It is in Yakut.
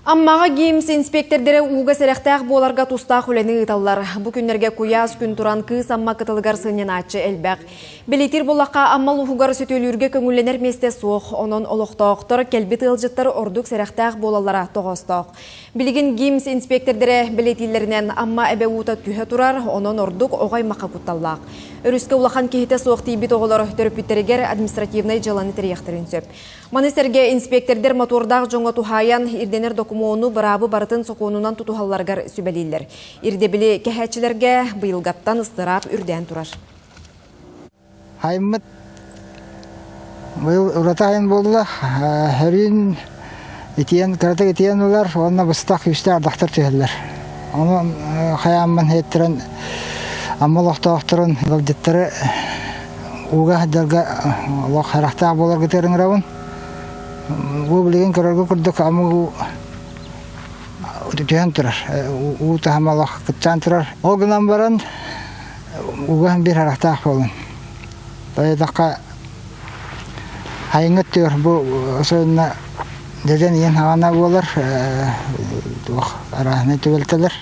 Аммаҕа ГИМС инспиэктэрдэрэ ууга сэрэхтээх буоларга тустаах үлэни ыыталлар. Бу күннэргэ куйаас күн туран Кыыс Амма кытылыгар сынньанааччы элбэх. Бэлиэтиир буоллахха, Амма улууһугар сөтүөлүүргэ көҥүллэнэр миэстэ суох, онон олохтоохтор, кэлбит ыалдьыттар ордук сэрэхтээх буолаллара тоҕоостоох. Билигин ГИМС инспиэктэрдэрэ бэлиэтииллэринэн, Амма эбэ уута түһэ турар, онон ордук оҕо аймахха кутталлаах. Өрүскэ улахан киһитэ суох тиийбит оҕолор төрөппүттэригэр административнай дьыаланы тэрийиэхтэрин сөп. Маны сэргэ инспиэктэрдэр мотуордаах дьоҥҥо туһаайан ирдэнэр докумуону, быраабы барытын сокуонунан тутуһалларыгар сүбэлииллэр. Ирдэбили кэһээччилэргэ быйылгаттан ыстыраап үрдээн турар. Аймыт быйыл ураты айан буолла. Хөрүүн итиэн, кыратык итиэн ылар уонна быстах күүстээх ардахтар түһэллэр. Онон хайааммын һиэттэрэн Амма олохтоохторун ыалдьыттары Ууга сылдьарга олох харахтаах буоларгытыгар ыҥырабын. Уу билигин көрөргө курдук ама уу түһэн турар. Уу таһыма олох кыччаан турар. Ол гынан баран ууга биир харахтаах буолун. Тоойдоххо хайыҥҥа өттүгэр бу особенно дьэдьэн ийэн хаҕана буолар туох арааһынай түбэлтэлэр.